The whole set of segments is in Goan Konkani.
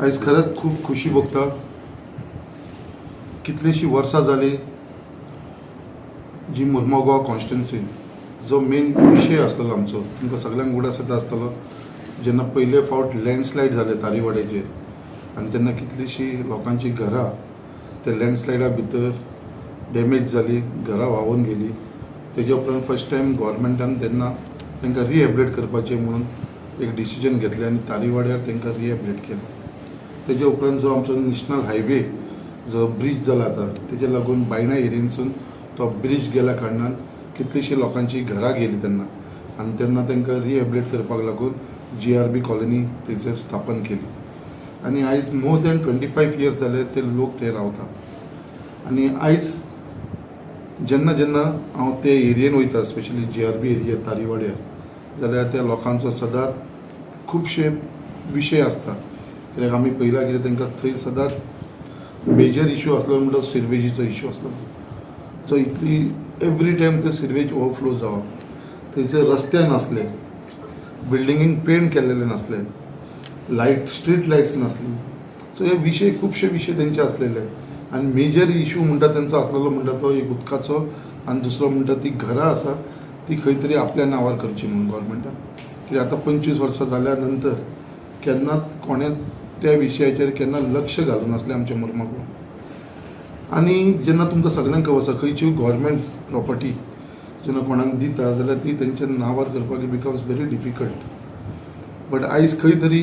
आयज खरेंच खूब खुशी भोगता. कितलींशीं वर्सां जालीं, जी मुर्मो गोवा कॉन्स्टिट्युन्सीन जो मेन विशय आसलेलो आमचो, तुमकां सगळ्यांक उगडास येता आसतलो, जेन्ना पयले फावट लँडस्लायड जालें तारीवाड्याचेर आनी तेन्ना कितलींशीं लोकांचीं घरां ते लँडस्लायडा भितर डॅमेज जाली, घरां व्हांवून गेली. तेज्या उपरांत फर्स्ट टायम गव्हर्मेंटान तेन्ना तांकां रिहेबिलिटेट करपाचें म्हणून एक डिसिजन घेतलें आनी तारीवाड्यार तांकां रिहेबिलिटेट केलें. तेज्या उपरांत जो आमचो नॅशनल हायवे जो ब्रीज जाला आतां, तेज्या लागून बायणा एरियेनसून तो ब्रीज गेल्या कारणान कितलींशीं लोकांची घरां गेली तेन्ना आनी तेन्ना तांकां रिहेबिलिटेट करपाक लागून जीआरबी कॉलनी थंयसर स्थापन केली. आनी आयज मोर दॅन 25 इयर्स जाले ते लोक थंय रावता. आनी आयज जेन्ना जेन्ना हांव ते एरियेन वयता, स्पेशली जीआरबी एरिया तारीवाड्यार, जाल्यार त्या लोकांचो सदांच खुबशे विशय आसता. कित्याक आमी पळयलां कितें, तांकां थंय सदांच मेजर इशू आसलो म्हणटा सिरवेजीचो इशू आसलो. सो इतली एवरी टायम ते सिरवेज ओवरफ्लो जावप, थंयसर रस्ते नासले, बिल्डिंगींक पेंट केल्लेले नासले, लायट, स्ट्रीट लायट्स नासली. सो हे विशय, खुबशे विशय तेंचे आसलेले. आनी मेजर इशू म्हणटा तेंचो आसलेलो म्हणटा तो एक उदकाचो आनी दुसरो म्हणटा ती घरां आसा ती खंय तरी आपल्या नांवार करची म्हणून गव्हर्मेंटान. कित्याक आतां 25 वर्सां जाल्या नंतर केन्नाच कोणें त्या विशयाचेर केन्ना लक्ष घालूं नासलें आमच्या मुर्माक. आनी जेन्ना तुमकां सगळ्यांक खबर आसा, खंयची गव्हर्मेंट प्रॉपर्टी जेन्ना कोणाक दिता जाल्यार ती तेंच्या नांवार करपाक it becomes very difficult. But आयज खंय तरी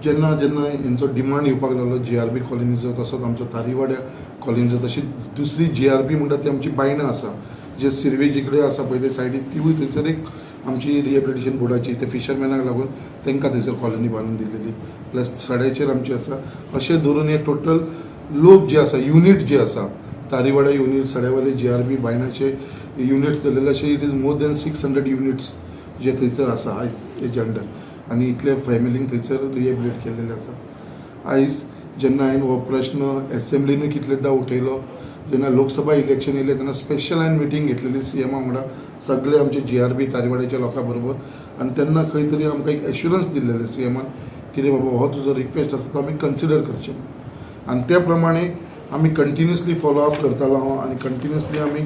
जेन्ना जेन्ना हेंचो डिमांड येवपाक लागलो जीआरबी कॉलनीचो, तसोच आमचो तारीवाड्या कॉलनीचो, तशी दुसरी जीआरबी म्हणटा ती आमची बायणां आसा, जे सिरवेजी कडेन आसा पळय ते सायडीक, तिवूय थंयसर एक आमची रिहेबिलिटेशन बोर्डाची ते फिशरमॅनाक लागून तांकां थंयसर कॉलनी बांदून दिलेली, प्लस सड्याचेर आमची आसा. अशें धरून हे टोटल लोक जे आसा, युनीट जे आसा, तारीवाडा युनीट, सड्यावाले जीआरबी, बायणाचे युनिट्स दिलेले, अशे it is more than 600 units जे थंयसर आसा आयज हेजे अंडर. आनी इतले फॅमिलींक थंयसर रिहेबिलिटेट केल्लेले आसा. आयज जेन्ना हांवें हो प्रश्न एसेंब्लीनूय कितलेदां उठयलो, जेन्ना लोकसभा इलेक्शन येयलें तेन्ना स्पेशल हांवें मिटींग घेतलेली सीएमा वांगडा, सगळे आमचे जीआरबी तारीवाड्याच्या लोकां बरोबर. आनी तेन्ना खंय तरी आमकां एक एश्युरन्स दिल्लेलें सीएमान, कितें बाबा, हो तुजो रिक्वेस्ट आसा तो आमी कन्सिडर करचे. आनी त्या प्रमाणे आमी कंटिन्युअसली फॉलो अप करतालो हांव. आनी कंटिन्युअसली आमी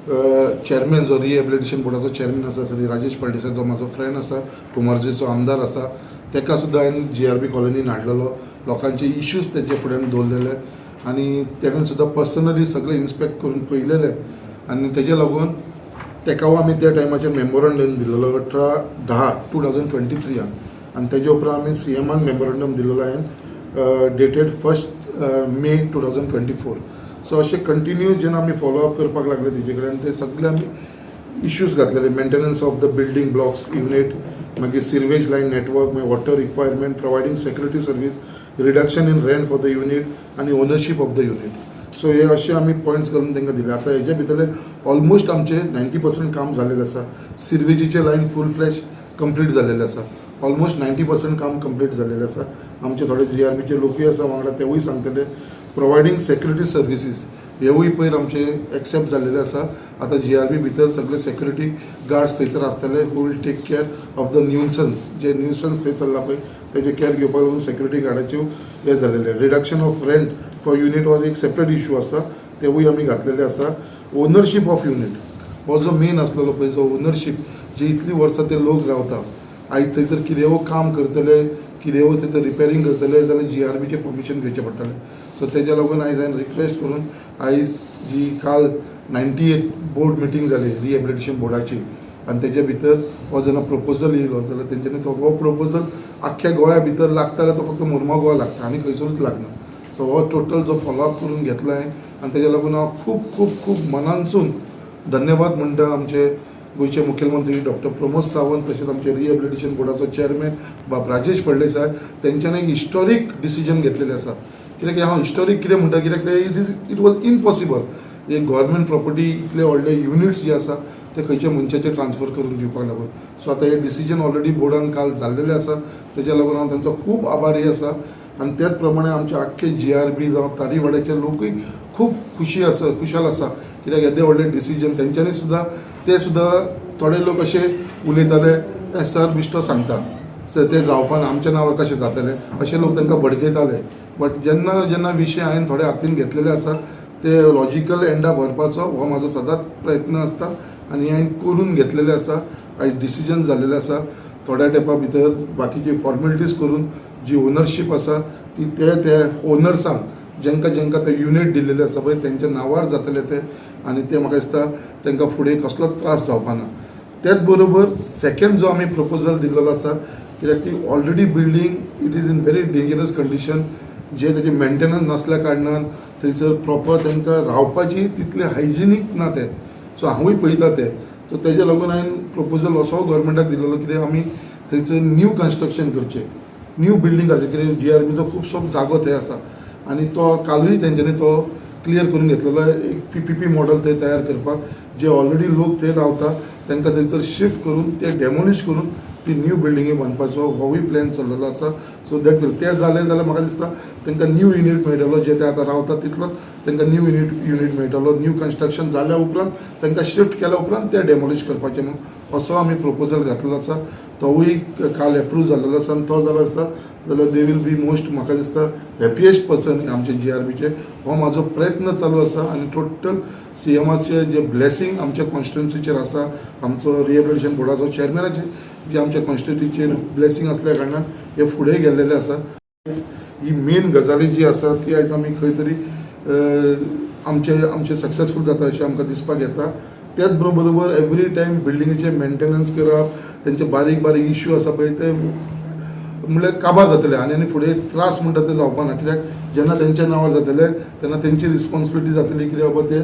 चॅरमॅन जो रिहेबिलिटेशन बोर्डाचो चॅरमॅन आसा, श्री राजेश फळदेसाय, जो म्हाजो फ्रेंड आसा, कुमारजेचो आमदार आसा, तेका सुद्दां हांवें जीआरबी कॉलनीन हाडलेलो. लोकांचे इश्यूज तेजे फुड्यान दवरलेले आनी तेणें सुद्दां पर्सनली सगळें इन्स्पेक्ट करून पळयलेलें. आनी तेजे लागून तेका आमी त्या टायमाचेर मेमोरंडम दिलेलो 18/10/2023. आनी तेजे उपरांत आमी सीएमान मेमोरंडम दिलेलो हांवें dated 1 May 2024. So अशें कंटिन्यूस जेन्ना आमी फॉलो अप करपाक लागले तेजे कडेन, ते सगळे आमी इश्यूज घातलेले, maintenance of the building blocks unit, मागीर सिरवेज लायन नेटवर्क, मागीर water requirement, providing security service, reduction in rent for the unit आनी ownership of the unit. So हे अशे आमी पॉयंट्स घालून तांकां दिले. आतां हेजे भितरले ऑलमोस्ट आमचे 90% काम जाल्लेलें आसा. सिरवेजीचे लायन फूल फ्लॅश कंप्लीट जाल्लेले आसा. ऑलमोस्ट 90% काम कंप्लीट जाल्लेलें आसा. आमचे थोडे जीआरबीचे लोकूय आसा वांगडा, तेवूय सांगतले. प्रोवायडींग सेक्युरिटी सर्विसीस हेवूय पयर आमचे एक्सेप्ट जाल्लेले आसा. आतां जीआरबी भितर सगळे सेक्युरिटी गार्ड्स थंयसर आसतले who will take care of the nuisance. J nuisance थंय चल्ला पळय, तेजे केअर घेवपाक लागून सेक्युरिटी गार्डाच्यो हे जालेले. Reduction of rent for unit हो एक सेपरेट इशू आसा, तेवूय आमी घातलेले आसा. ओनरशीप ऑफ युनीट हो जो मेन आसलेलो पळय, जो ओनरशीप जी इतलीं वर्सां ते लोक रावता, आयज थंयसर कितेंय काम करतले, कितेंय थंयसर रिपेरींग करतले जाल्यार जीआरबीचें परमिशन घेवचें पडटलें. सो तेज्या लागून आयज हांवें रिक्वेस्ट करून आयज जी काल 98 बोर्ड मिटींग जाली रिहेबिलिटेशन बोर्डाची आनी तेजे भितर हो जेन्ना प्रपोजल येयलो जाल्यार तेंच्यांनी तो हो प्रपोजल आख्ख्या गोंया भितर लागता जाल्यार तो फक्त मुर्मो गोवा लागता आनी खंयसरूच लागना. सो हो टोटल जो फॉलोअप करून घेतला हांवें आनी तेज्या लागून हांव खूब खूब खूब मनानसून धन्यवाद म्हणटा आमचे गोंयचे मुखेलमंत्री डॉक्टर प्रमोद सावंत, तशेंच आमचे रिहेबिलिटेशन बोर्डाचो चेअरमॅन बाब राजेश फळदेसाय. तेंच्यांनी एक हिस्टॉरीक डिसिजन घेतलेलें आसा. कित्याक हांव हिस्टॉरीक कितें म्हणटा, कित्याक ते it was impossible एक गव्हर्मेंट प्रॉपर्टी, इतले व्हडले युनिट्स जे आसा ते खंयच्या मनशाचे ट्रान्सफर करून दिवपाक लागून. सो आतां हे डिसिजन ऑलरेडी बोर्डान काल जाल्लेलें आसा. तेज्या लागून हांव तांचो खूब आभारी आसा. आनी त्याच प्रमाणे आमचे आख्खे जीआरबी जावं तारीवाड्याचे लोकूय खूब खुशी आसा, खुशाल आसा, कित्याक येदे व्हडले डिसिजन तेंच्यांनी सुद्दां, ते सुद्दां थोडे लोक अशे उलयताले, "ए, सर बिश्टो सांगता, ते जावपाना, आमच्या नांवार कशें जातलें अशें लोक तांकां भडकयताले. बट जेन्ना जेन्ना विशय हांवें थोडे हातीन घेतलेले आसा, ते लॉजिकल एंडाक व्हरपाचो हो म्हाजो सदांच प्रयत्न आसता आनी हांवें करून घेतलेले आसा. आयज डिसिजन जाल्लेलें आसा. थोड्या तेंपा भितर बाकीची फॉर्मेलिटीज करून जी ओनरशीप आसा ती ते ते ओनर्सांक, जेंकां जेंकां ते युनीट दिल्लेले आसा पळय, तेंच्या नांवार जातले ते आनी ते म्हाका दिसता तांकां फुडें कसलोच त्रास जावपा ना. त्याच बरोबर सेकंड जो आमी प्रपोजल दिल्लो आसा, कित्याक ती already building, it is in very dangerous condition, जे तेजे मेंटेनन्स नासल्या कारणान थंयसर प्रॉपर तांकां रावपाची तितलें हायजिनीक ना तें. सो हांवूय पळयता तें. सो तेज्या लागून हांवें प्रपोजल असो गव्हर्मेंटाक दिलेलो, कितें आमी थंयसर न्यू कन्स्ट्रक्शन करचें, न्यू बिल्डींग करचें, कितें जीआरबीचो खुबसो जागो थंय आसा आनी तो कालूय तेंच्यांनी तो क्लियर करून घेतलेलो. एक पीपीपी मॉडल थंय तयार करपाक, जे ऑलरेडी लोक थंय रावता तांकां थंयसर शिफ्ट करून ते डेमोलिश करून ती न्यू बिल्डिंगी बांदपाचो होवूय प्लॅन चल्लेलो आसा. सो that will ते जालें जाल्यार म्हाका दिसता तांकां न्यू युनीट मेळटलो. जे ते आतां रावतात तितलोच तांकां न्यू युनीट मेळटलो. न्यू कन्स्ट्रक्शन जाल्या उपरांत तांकां शिफ्ट केल्या उपरांत ते डेमोलिश करपाचें न्हू, असो आमी प्रपोजल घातलेलो आसा. तोवूय काल एप्रूव जाल्लेलो आसा आनी तो जालो आसता जाल्यार they will be most, म्हाका दिसता, हॅपिएस्ट पर्सन आमचे जीआरबीचे. हो म्हाजो प्रयत्न चालू आसा आनी टोटल सीएमाचे जे ब्लेसिंग आमच्या कॉन्स्टिट्युन्सीचेर आसा, आमचो रिहेबिलिटेशन बोर्डाचो चेअरमॅनाचे जे आमच्या कॉन्स्टिट्युन्सीचेर ब्लेसिंग आसल्या कारणान हे फुडें गेल्लेले आसा. ही मेन गजाली जी आसा ती आयज आमी खंय तरी आमचे आमचे सक्सेसफूल जाता अशें आमकां दिसपाक येता. त्याच बरोबर एवरी टायम बिल्डिंगेचे मेंटेनन्स करप, तेंचे बारीक बारीक इश्यू आसा पळय, ते म्हणल्यार काबार जातले आनी आनी फुडें त्रास म्हणटा ते जावपा ना, कित्याक जेन्ना तेंच्या नांवार जातले तेन्ना तेंची रिस्पॉन्सिबिलिटी जातली कितें बाबा ते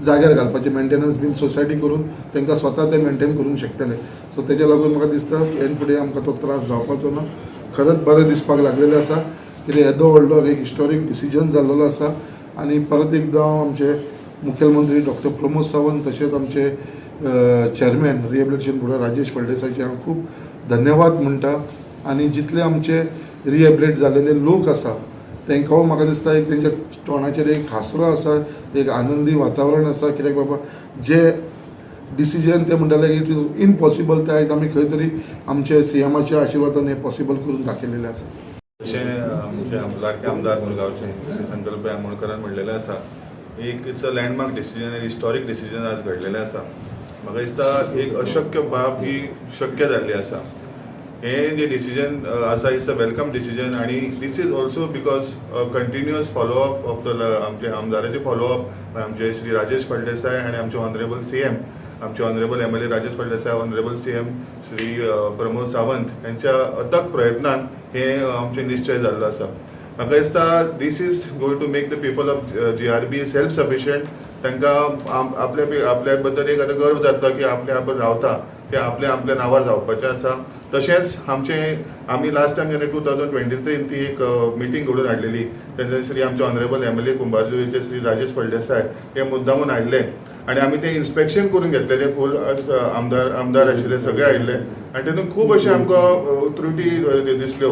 जाग्यार घालपाचे, मेंटेनन्स बीन सोसायटी करून तांकां स्वता ते मेंटेन करूंक शकतले. सो तेज्या लागून म्हाका दिसता हेन फुडें आमकां तो त्रास जावपाचो ना. खरेंच बरें दिसपाक लागलेलें आसा, कित्याक येदो व्हडलो एक हिस्टॉरीक डिसिजन जाल्लो आसा. आनी परत एकदां हांव आमचे मुखेलमंत्री डॉक्टर प्रमोद सावंत तशेंच आमचे चेअरमॅन रिहेबिलिटेशन बोर्डा राजेश फळदेसायचे हांव खूब धन्यवाद म्हणटा. आनी जितले आमचे रिहेबिलिट जाल्लेले लोक आसा तांकां म्हाका दिसता एक तेंच्या तोंडाचेर एक हांसरो आसा, एक आनंदी वातावरण आसा, कित्याक बाबा जे डिसिजन ते म्हणटाले it is impossible, ते आयज आमी खंय तरी आमचे सीएमाच्या आशिर्वादान हें पॉसिबल करून दाखयलेलें आसा. जशें आमचे लाडके आमदार मुरगांवचे श्री संकल्प आमोणकरान म्हणलेलें आसा, एक it's a landmark decision, historic decision आज घडलेलें आसा. म्हाका दिसता एक अशक्य बाब ही शक्य जाल्ली आसा. हें जें डिसिजन आसा, it's a welcome decision आनी this is also because continuous follow up of the आमचे आमदाराचे फॉलोअप, आमचे श्री राजेश फळदेसाय आनी आमचे ऑनरेबल सीएम, आमचे honourable MLA Rajesh Phaldesai, honourable CM Shri Pramod Sawant यांच्या अथक प्रयत्नान हे आमचे निश्चय जाल्लो आसा. म्हाका दिसता this is going to make the people of GRB self sufficient. तांकां आपल्या आपल्या बद्दल एक आतां गर्व जातलो की आपले आपण रावता ते आपल्या आपल्या नांवार जावपाचें आसा. तशेंच आमचे आमी लास्ट टायम जेन्ना 2023 ती एक मिटींग घडोवन हाडलेली, तेन्ना श्री आमचे ऑनरेबल एमएलए कुंभारजुवेचे श्री राजेश फळदेसाय हे मुद्दामून आयिल्ले आनी आमी ते इन्स्पेक्शन करून घेतलेले. फूल आमदार आशिल्ले, सगळे आयिल्ले आनी तेतून खूब अशे आमकां त्रुटी दिसल्यो.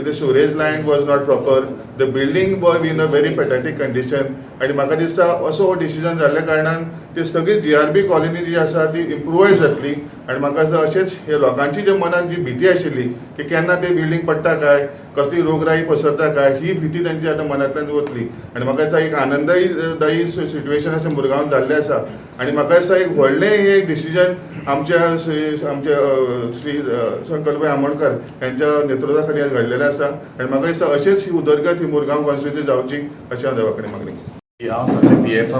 The sewerage line was not proper, the building was in a very pathetic condition. आनी म्हाका दिसता असो हो डिसिजन जाल्ल्या कारणान ती सगळी जीआरबी कॉलनी जी आसा ती इम्प्रुवायज जातली. आनी म्हाका दिसता अशेंच हे लोकांची जे मनात जी भिती आशिल्ली की केन्ना ते बिल्डींग पडटा काय, कसली रोगराई पसरता काय, ही भिती तांची आतां मनांतल्यान वतली. आनी म्हाका दिसता एक आनंददायी दायी सिट्युएशन अशें मुरगांवान जाल्लें आसा. आनी म्हाका दिसता एक व्हडलें हे डिसिजन आमच्या श्री आमच्या श्री संकल्प आमोणकर यांच्या नेतृत्वा खाली आज घडलेलें आसा. आनी म्हाका दिसता अशेंच ही उदरगत ही मुरगांव कॉन्स्टिट्युन्सी जावची अशें हांव देवा कडेन मागणी. हांव सगळे पीएफ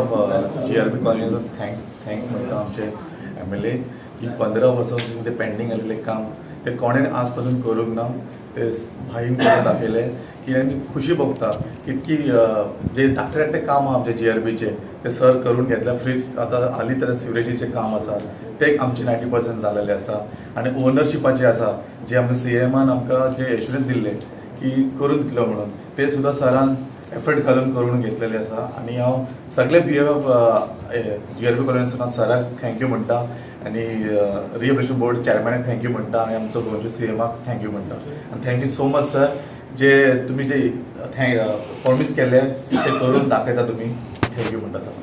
जीआरबी कॉलनीचो thank म्हणटा आमचे एमएलए की 15 वर्सां ते पेंडींग आसलेलें काम ते कोणें आज पासून करूंक ना, ते भाईन करून दाखयलें की आनी खुशी भोगता कितकी जे धाकटे धाकटे काम आहा आमचे जीआरबीचे ते सर करून घेतल्या. फ्रीज आतां हालीं तर सिवरेजीचें काम आसा ते आमचे 90% जालेलें आसा. आनी ओनरशिपाचें आसा जे आमच्या सीएमान आमकां जे एश्युरन्स दिल्ले की करून दितलो म्हणून, ते सुद्दां सरान एफर्ट घालून करून घेतलेले आसा. आनी हांव सगळे पीएफ जीआरबी कॉलनीसून सराक thank you म्हणटा आनी रिहेबिलिटेशन बोर्ड चेअरमॅनाक thank you म्हणटा आनी आमचो गोंयचो सीएमाक thank you म्हणटा. आनी thank you so much sir, जे तुमी जे thank promise केले ते करून दाखयता तुमी. Thank you म्हणटा सर.